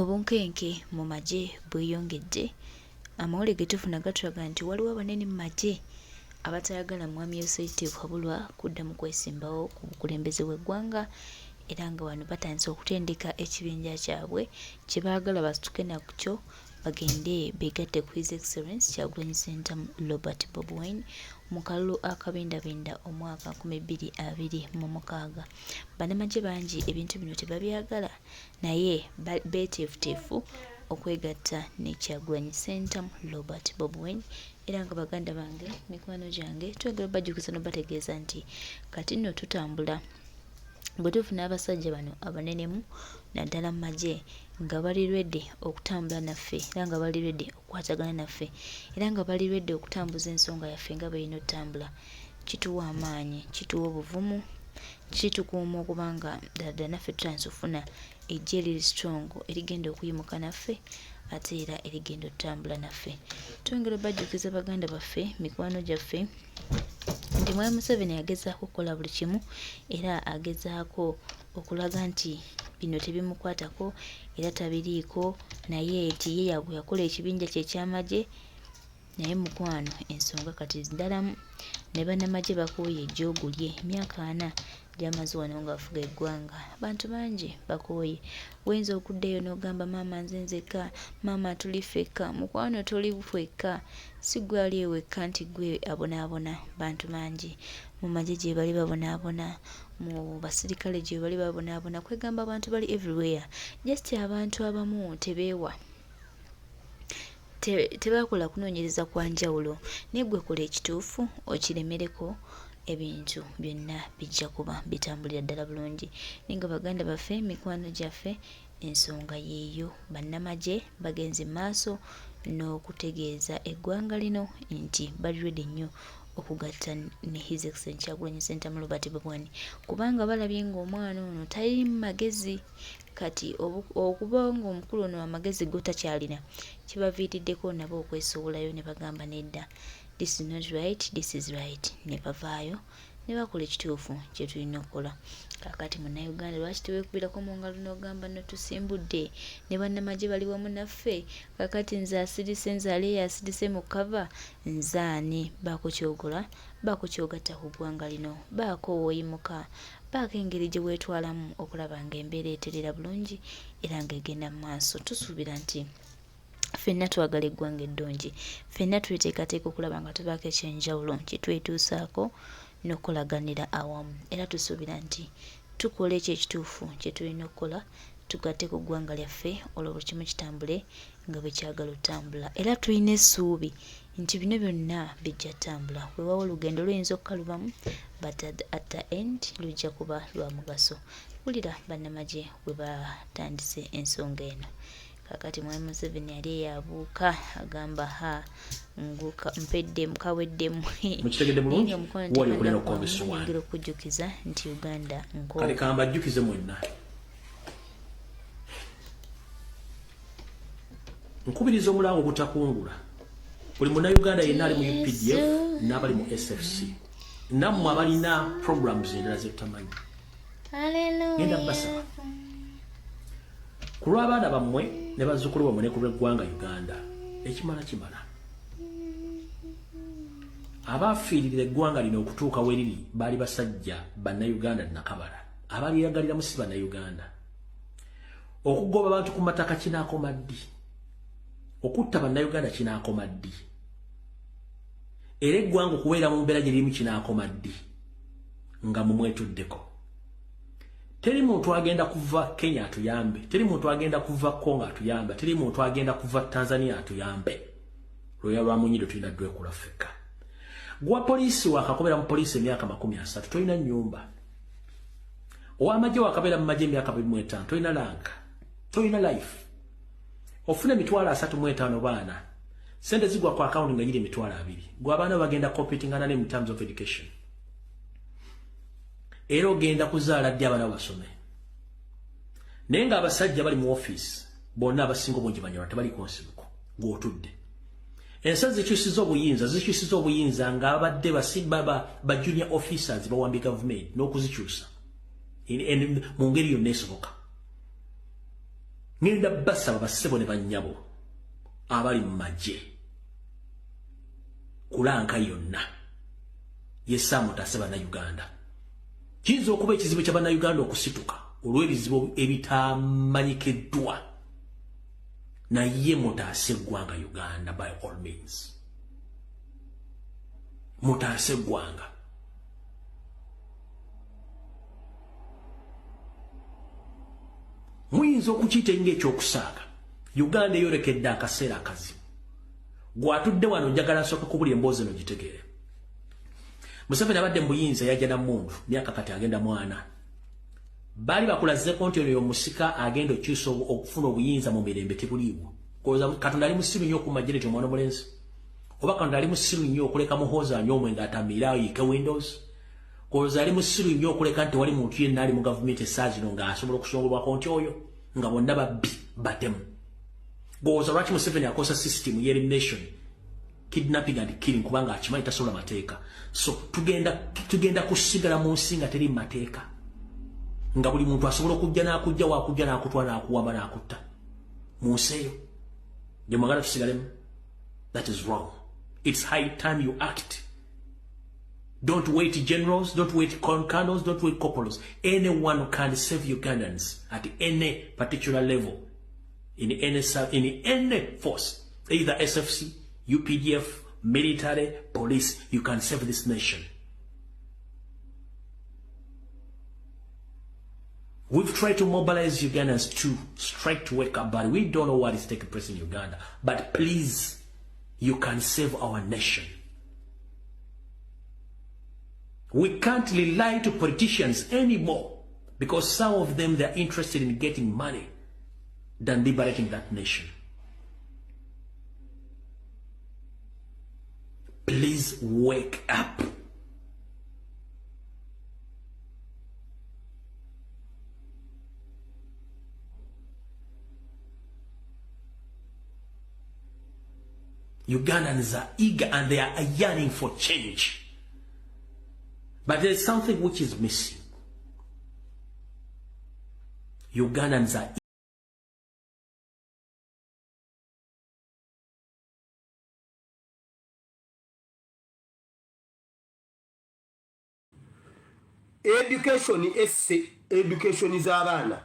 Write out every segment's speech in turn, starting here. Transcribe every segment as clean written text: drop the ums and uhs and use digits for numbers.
Obunkenke mu magye bweyongedde. Amawulire ge tufuna gatulaga nti waliwo abanene mu magye abatayagala Mwami Yoseri Tibuhaburwa kuddamu kwesimbawo ku bukulembeze bw'eggwanga era nga bano batandise okutendeka ekibinja kyabwe kye baagala basituke nakyo bagende beegatte ku His Excellence Kyagulanyi Ssentamu Robert Bobi Wine mu kalulu akabindabinda omwaka 2026. Bannamagye bangi ebintu bino tebabyagala naye beeteefuteefu okwegatta ne Kyagulanyi Ssentamu Robert Bobi Wine era nga baganda bange mikwano gyange twagala obajjukiza n'obategeeza nti kati nno tutambula bwe tufuna abasajja bano abanenemu naddala mu magye nga bali ready okutambula naffe era nga bali ready okukwatagana naffe era nga bali ready okutambuza ensonga yaffe nga bw'erina otambula kituwa amaanyi, kituwa obuvumu, kitukuuma okuba nga ddala ddala naffe tutandise okufuna eggye eriri strong erigenda okuyimuka naffe ate era erigenda otutambula naffe. Twongera obajjukiza baganda baffe, mikwano gyaffe nti Mwami Museveni agezaako okukola buli kimu era agezaako okulaga nti bino tebimukwatako era tabiriiko naye nti ye yakola ekibinja kye eky'amagye naye mukwano ensonga kati ndalamu ne bannamagye bakooye ejjoogo lye emyaka ana gy'amaze wano ng'afuga eggwanga. Abantu bangi bakooye. Oyinza okudda eyo n'ogamba maama nze nzekka, maama tuli ffekka. Mukwano toli wekka, si ggwe ali ewekka nti ggwe abonaabona. Bantu bangi mu magye gye bali babonaabona, mu basirikale gye bali babonaabona, kwegamba abantu bali everywhere. Just abantu abamu tebeewa tebakola kunoonyereza kwa njawulo naye ggwe kola ekituufu okiremereko ebintu byonna bijja kuba bitambulira ddala bulungi. Naye nga baganda baffe, mikwano gyaffe, ensonga yeeyo. Bannamagye bagenze mu maaso n'okutegeeza eggwanga lino nti bali ready nnyo okugatta ne His Excellency Kyagulanyi Ssentamu Robert Bobi Wine kubanga balabye ng'omwana ono taliimu magezi. Kati okuba ng'omukulu ono amagezi go takyalina kibaviiriddeko nabo okwesowolayo ne bagamba nedda, this is not right, this is right, ne bavaayo ne bakola ekituufu kye tulina okukola. Kaakati Munnayuganda lwaki teweekubirako mu ngalo n'ogamba no tusimbudde ne bannamagye bali wamu naffe, kaakati nze asirise nze ali eyo asirise mu kkava nze ani? Baako ky'okola, baako ky'ogatta ku ggwanga lino, baako w'oyimuka, Baako engeri gye weetwalamu okulaba ng'embeera etereera bulungi era ng'egenda mu maaso. Tusuubira nti ffenna twagala eggwanga eddungi. Ffenna tweteekateeka okulaba nga tubaako eky'enjawulo kye twetuusaako n'okukolaganira awamu. Era tusuubira nti tukola ekyo ekituufu kye tulina okukola tugatte ku ggwanga lyaffe olwo buli kimu kitambule nga bwe kyagala otambula. Era tulina essuubi nti bino byonna bijja tambula. Weewaawo olugendo luyinza okukalubamu but at the end lujja kuba lwa mugaso. Wulira bannamagye bwe batandise ensonga eno. Kaakati Mwami Museveni ali eyo abuuka agamba ha nguka mpeddemu kaweddemu. Mukitegedde bulungi? Naye nga omukwano Wali okulina tekadda okukomba kwamu essowaani. nyongera okukujjukiza nti Uganda Kale nkoowu. kambajjukize mwenna. Nkubiriza omulanga ogutakungula. Buli munnayuganda yenna ali mu UPDF n'abali mu SFC. Nammwe abalina programs endala ze tutamanyi. Ngenda basaba. Ku lw'abaana bammwe ne bazzukulu bammwe ne ku lw'eggwanga Uganda. Ekimala kimala. Abaafiirira eggwanga lino okutuuka we liri baali basajja bannayuganda nnakabala. Abalyeyagaliramu si bannayuganda. Okugoba abantu ku mataka kinaakoma ddi? Okutta bannayuganda kinaakoma ddi? Era eggwanga okubeera mu mbeera gye lirimu kinaakoma ddi? Nga mumwetuddeko. Teri muntu agenda kuva Kenya atuyambe, teri muntu agenda kuva Congo atuyambe, teri muntu agenda kuva Tanzania atuyambe. Lwoya lwa munyido tulina dwekula ffekka. Gwa poliisi wakakobera mu poliisi emyaka 30 tolina nnyumba. Ow'amagye wakabeera mu magye emyaka 25 tolina lanka, tolina life. Ofuna 35,000 baana. Sente zigwa ku account nga giri 20,000. Gwe abaana bagenda competing nane in terms of education. Era ogenda kuzaala ddi abaana basome. Naye ng'abasajja bali mu office bonna abasinga obungi banyolwa tebali ku nsibuko gw'otudde. Ensi zikyusiza obuyinza ng'abadde ba junior officers bawambye gavumenti n'okuzikyusa mu ngeri yonna esoboka. Ngenda basaba bassebo ne bannyabo abali mu magye kulanka yonna yessa mutaase Bannayuganda. Kiyinza okuba ekizibu kya Bannayuganda okusituka olw'ebizibu ebitamanyikiddwa, naye mutaase eggwanga Uganda by all means. Mutaase eggwanga. Muyinza okukiyita ng'ekyokusaaga. Uganda eyolekedde akaseera akazibu. Gwatudde wano njagala nsooka kubuli emboozi eno gitegeere. Museveni abadde mu buyinza yajja na mmundu myaka kati agenda mwana. Baali bakulazeeko nti ono y'omusika agenda okyusa okufuna obuyinza mu mirembe tebuliiwo. Koza Katonda ali musiru nnyo okumma Janet omwana omulenzi. Oba Katonda ali musiru nnyo okuleka Muhoozi anywe omwenge atamiire ayiike windows. Koza ali musiru nnyo okuleka nti tewali muntu yenna ali mu gavumenti essaawa zino ng'asobola okusongolwako nti oyo nga bonna babbi batemu. Goza lwaki Museveni akozesa system ye elimination, kidnapping and killing kubanga akimanyi tasobola mateeka. So tugenda kusigala mu nsi nga teri mateeka, nga buli muntu asobola okujja n'akujja wakujja n'akutwala n'akuwamba n'akutta mu nsi eyo gye mwagala tusigalemu. That is wrong. It's high time you act. Don't wait generals, don't wait colonels, don't wait corporals. Anyone can save Ugandans at any particular level, in any force, either SFC, UPDF, military, police. You can save this nation. We've tried to mobilize Ugandans to strike, to wake up, but we don't know what is taking place in Uganda. But please, you can save our nation. We can't rely to politicians anymore because some of them, they're interested in getting money than liberating that nation. Please wake up. Ugandans are eager and they are yearning for change. But there is something which is missing. Ugandans are Education esse education z'abaana.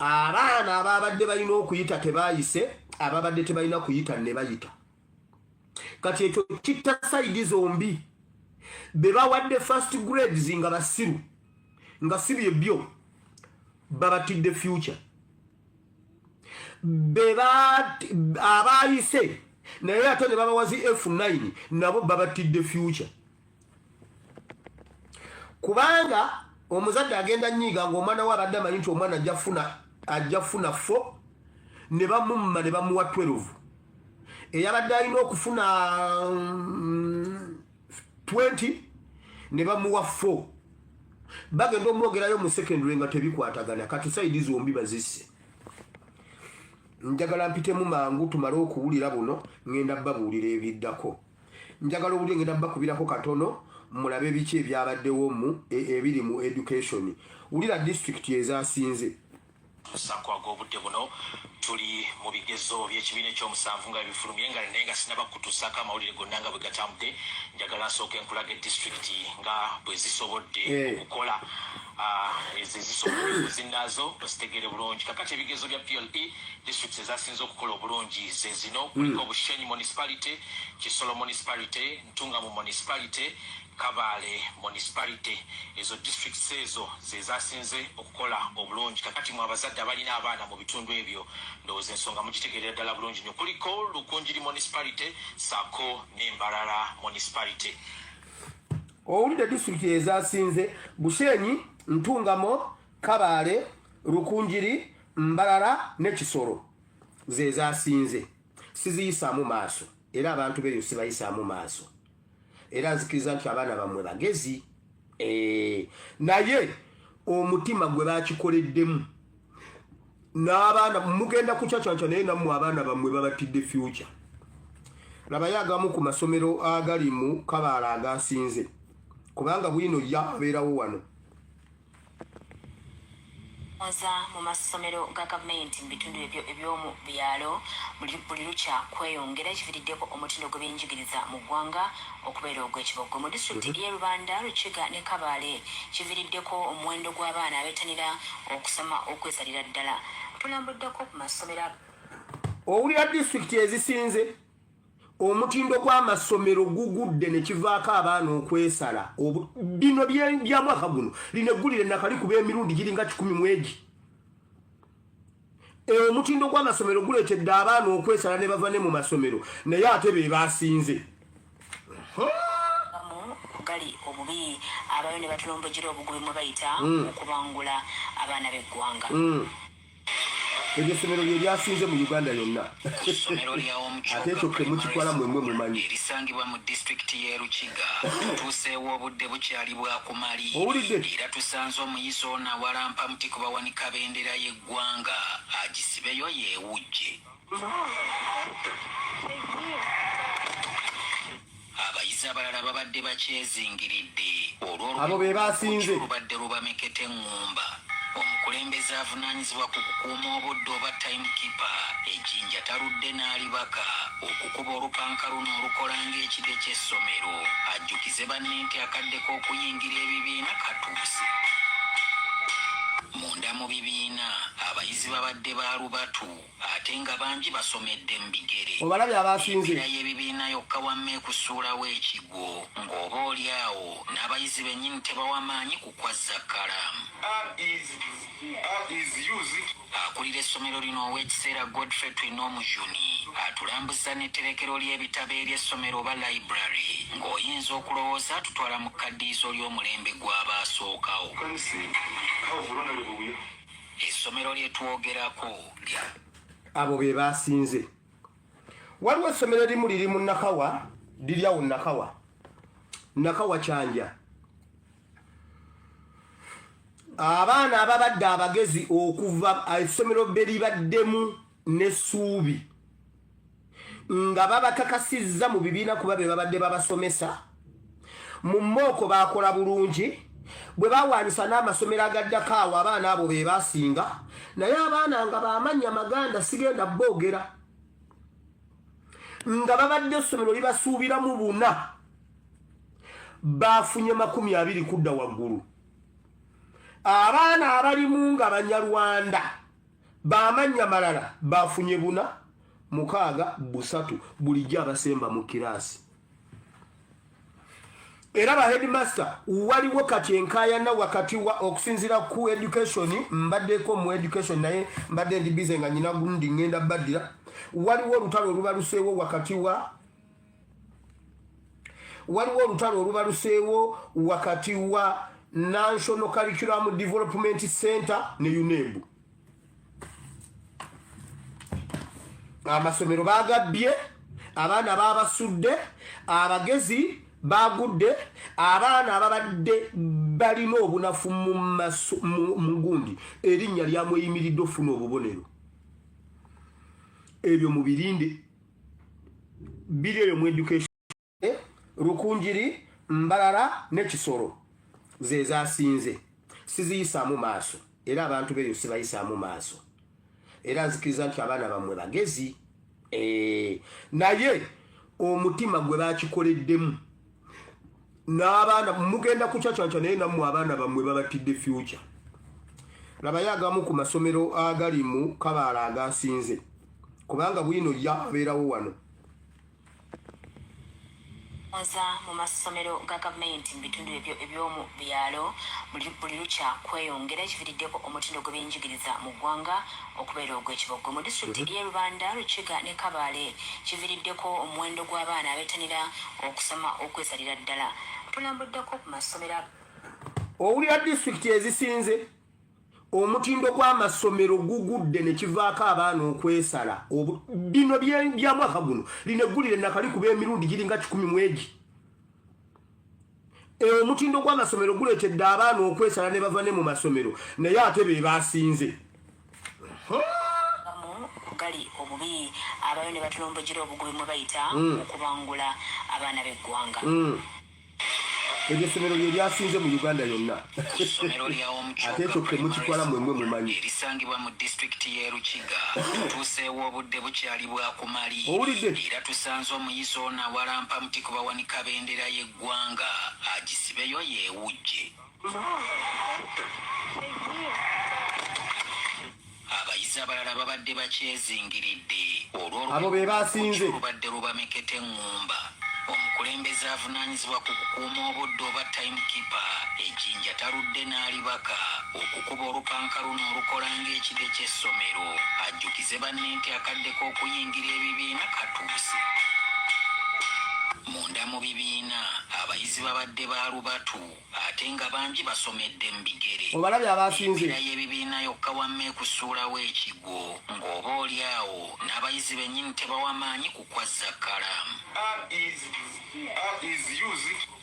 Abaana ababadde balina okuyita tebayise, ababadde tebalina kuyita ne bayita. Kati ekyo kitta side zombi. Be bawadde first grades nga basiru, nga si byebyo, babatidde future. Be abayise naye ate ne babawa zi F9, nabo babatidde future. Kubanga omuzadde agenda nyiiga ng'omwana we abadde amanyi nti omwana ajja funa 4, ne bamumma ne bamuwa 12. Eyabadde alina okufuna 20 ne bamuwa 4. Bagenda omwogerayo mu secondary nga tebikwatagana. Kati side zombi bazisse. Njagala mpitemu mangu tumale okuwulira buno, ngenda babuulira ebiddako. Njagala obulye ngenda bakubirako katono mulabe biki ebyabaddewo mu ebiri mu education. Wulira district ezasinze. Tusako ag'obudde buno tuli mu bigezo by'ekibiina ekyomusanvu nga bifulumye, nga naye nga sinaba kutuusaako amawulire gonna nga bwe gatambudde, njagala nsooke nkulaga disitulikiti nga bwe zisobodde okukola. Ezo ezisobodde zinnaazo ozitegeere bulungi. Kakati ebigezo bya PLE, districts ezasinze okukola obulungi ze zino. Kuliko Bushenyi Municipality, Kisolo Municipality, Ntungamu Municipality, Kabale Municipality. Ezo districts ezo ze zasinze okukola obulungi. Kakati mu abazadde abalina abaana mu bitundu ebyo, ndowooza ensonga mugitegeerera ddala bulungi nnyo. Kuliko Lukunjiri Municipality saako n'Embalala Municipality. Owulidde disitulikiti ezasinze: Bushenyi, Ntungamo, Kabaale, Rukunjiri, Mbalala ne Kisoro ze zasinze. Siziyisaamu maaso, era abantu beeyo sibayisaamu maaso, era nzikiriza nti abaana bammwe bagezi. Naye omutima gwe bakikoleddemu n'abaana mugenda kucacanca, naye nammwe abaana bammwe babatidde future. Labayo agamu ku masomero agali mu Kabaala agasinze, kubanga bwino ya abeerawo wano. Oza mu masomero ga gavumenti mu bitundu ebyo eby'omu byalo buli lukya kweyongera, ekiviiriddeko omutindo gw'ebyenjigiriza mu ggwanga okubeera ogw'ekibogwe. Mu disitulikiti y'e Rubanda, Rukiga ne Kabale kiviiriddeko omuwendo gw'abaana abettanira okusoma okwesalira ddala. Tulambuddeko ku masomero. Owulira disitulikiti ezisinze omutindo gw'amasomero gugudde ne kivaako abaana okwesala. Bino bya mwaka guno, lino eggulire nakalikuba emirundi giringa 100 mu egi. Omutindo gw'amasomero guleetedde abaana okwesala ne bava ne mu masomero, naye ate be basinze. Gali obubi abayo ne batulombojera obugubi mwe bayita okubangula abaana b'eggwanga. Eryo essomero lye lyasinze mu Uganda yonna. Ku ssomero lya Ate ekyo Omukyooka temukitwala Primary mwemwe School mumanyi. erisangibwa mu disitulikiti y'e Rukiga tutuuseewo obudde bukyali bwa kumaliiri Owulidde? era tusanze omuyizi ono awalampa muti ku bawanika bendera y'eggwanga agisibeyo yeewujje. Abayizi abalala babadde bakyezingiridde Abo be olw'olubegu basinze. olubadde lubameketa eŋŋumba. Omukulembeze avunaanyizibwa ku kukuuma obudde oba time keeper ejjinja taludde n'alibaka okukuba olupanka luno olukola ng'ekide ky'essomero ajjukize banne nti akadde k'okuyingira ebibiina katuuse. Munda mu bibiina abayizi babadde ba lubatu ate nga bangi basomedde mu bigere. Obalabye abasinze. Embeera y'ebibiina yokka wamma ekusuulawo ekigwo ng'oba oli awo n'abayizi bennyini tebawa maanyi kukwazza kkalaamu. Akulira essomero lino ow'ekiseera Godfrey Twinomujuni atulambuza n'etterekero ly'ebitabo ery'essomero oba library ng'oyinza okulowooza atutwala mu kkaddiyizo ly'omulembe gw'abaasookawo. Essomero lye twogerako lya Abo be basinze. Waliwo essomero erimu liri mu Nakawa, liri awo Nakawa, Nakawa Kyanja. Abaana ababadde abagezi okuva essomero be libaddemu n'essuubi nga babakakasizza mu bibiina kuba be babadde babasomesa mu mock bakola bulungi bwe bawaanyisa n'amasomero agaddako awo, abaana abo be basinga. Naye abaana nga bamannya maganda sigenda boogera, nga babadde essomero libasuubiramu 4, bafunye 20 kudda waggulu. Abaana abalimu nga Banyarwanda bamannya malala bafunye 4, 6, 3, bulijjo abasemba mu kiraasi. Era ba headmaster waliwo kati enkayana wakati wa okusinziira ku education. Mbaddeko mu education naye mbadde ndi busy nga nyina gundi ngenda baddira. Waliwo olutalo olubaluseewo wakati wa waliwo olutalo olubaluseewo wakati wa National Curriculum Development Center ne UNEB. Amasomero bagabbye, abaana babasudde, abagezi bagudde, abaana ababadde balina obunafu mu gundi erinnya lyamweyimiridde ofuna obubonero. Ebyo mubirinde biri eyo mu education. Rukunjiri, Mbarara ne Kisoro ze zasinze. Siziyisaamu maaso era abantu beeyo sibayisaamu maaso, era nzikiriza nti abaana bammwe bagezi. Naye omutima gwe bakikoleddemu n'abaana mugenda kucacanca, naye nammwe abaana bammwe babatidde future. Labayo agamu ku masomero agali mu Kabaala agasinze, kubanga bwino ya abeerawo wano. Oza mu masomero ga gavumenti mu bitundu ebyo eby'omu byalo buli lukya kweyongera, ekiviiriddeko omutindo gw'ebyenjigiriza mu ggwanga okubeera ogw'ekibogwe. Mu disitulikiti y'e Rubanda, Rukiga ne Kabale kiviiriddeko omuwendo gw'abaana abettanira okusoma okwesalira ddala. Tulambuddeko ku masomero. Owulira disitulikiti ezisinze omutindo gw'amasomero gugudde ne kivaako abaana okwesala. Bino bya mwaka guno, lino eggulire nakalikuba emirundi giringa 100 mu egi. Omutindo gw'amasomero guleetedde abaana okwesala ne bava ne mu masomero, naye ate be basinze. Mu gali obubi abayo ne batulombojera obugubi mwe bayita okubangula abaana b'eggwanga. Eryo essomero lye lyasinze mu Uganda yonna. Ku ssomero lya Ate ekyo Omukyuka ke Primary mukitwala mwe mwe School mumanyi. erisangibwa mu disitulikiti y'e Rukiga tutuuseewo obudde bukyali bwa kumaliiri Owulidde? era tusanze omuyizi ono awalampa muti ku bawanika bendera y'eggwanga agisibeyo yeewujje. Abayizi abalala babadde bakyezingiridde Abo be basinze. olubadde lubameketa eŋŋumba. Omukulembeze avunaanyizibwa ku kukuuma obudde oba time keeper ejinja taludde n'alibaka okukuba olupanka luno olukola ng'ekide ky'essomero ajjukize banne nti akadde k'okuyingira ebibiina katuuse. Munda mu bibiina abayizi babadde ba lubatu ate nga bangi basomedde mu bigere. Obalabye abasinze. Empiira y'ebibiina yokka wamma ekusuulawo ekigwo ng'oba oli awo n'abayizi bennyini tebawa maanyi kukwazza kkalaamu.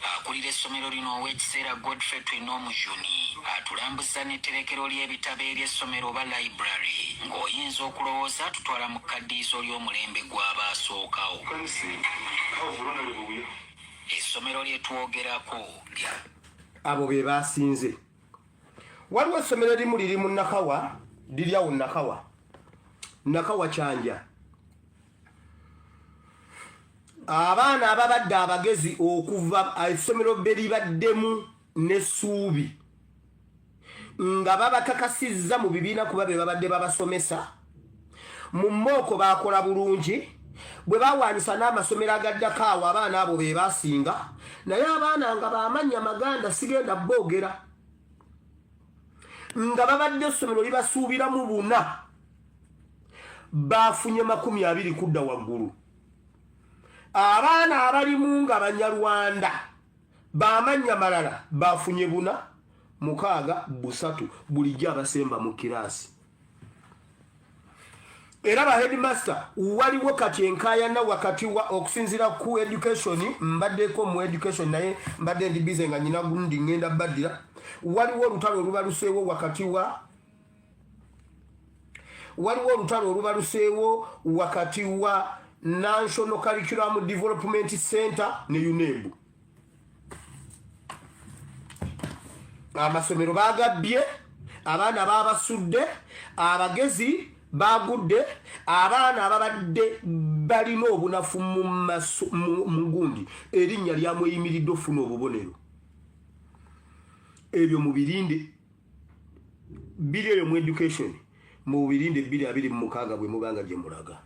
Akulira essomero lino ow'ekiseera Godfrey Twinomujuni atulambuza n'etterekero ly'ebitabo ery'essomero oba library ng'oyinza okulowooza atutwala mu kkaddiyizo ly'omulembe gw'abaasookawo. Essomero lye twogerako lya Abo be basinze. Waliwo essomero erimu liri mu Nakawa, liri awo Nakawa, Nakawa Kyanja. Abaana ababadde abagezi okuva essomero be libaddemu n'essuubi nga babakakasizza mu bibiina kuba be babadde babasomesa mu mmooko baakola bulungi bwe bawaanyisa n'amasomero agaddako awo abaana abo be basinga naye abaana nga baamannya maganda sigenda boogera nga babadde essomero libasuubiramu buna baafunye 20 kudda waggulu. Abaana abalimu nga Banyarwanda bamannya malala bafunye 4, 6, 3 bulijjo abasemba mu kiraasi. Era ba headmaster waliwo kati enkaayana wakati wa okusinziira ku education. Mbaddeko mu education naye mbadde ndi busy nga nyina gundi ngenda baddira. Waliwo olutalo olubaluseewo wakati wa waliwo olutalo olubaluseewo wakati wa National Curriculum Development Center ne UNEB. Amasomero bagabbye, abaana babasudde, abagezi bagudde, abaana ababadde balina obunafu mu gundi erinnya lyamweyimiridde ofuna obubonero. Ebyo mubirinde biri eyo mu education, mubirinde 2026 bwe mubanga gye mulaga.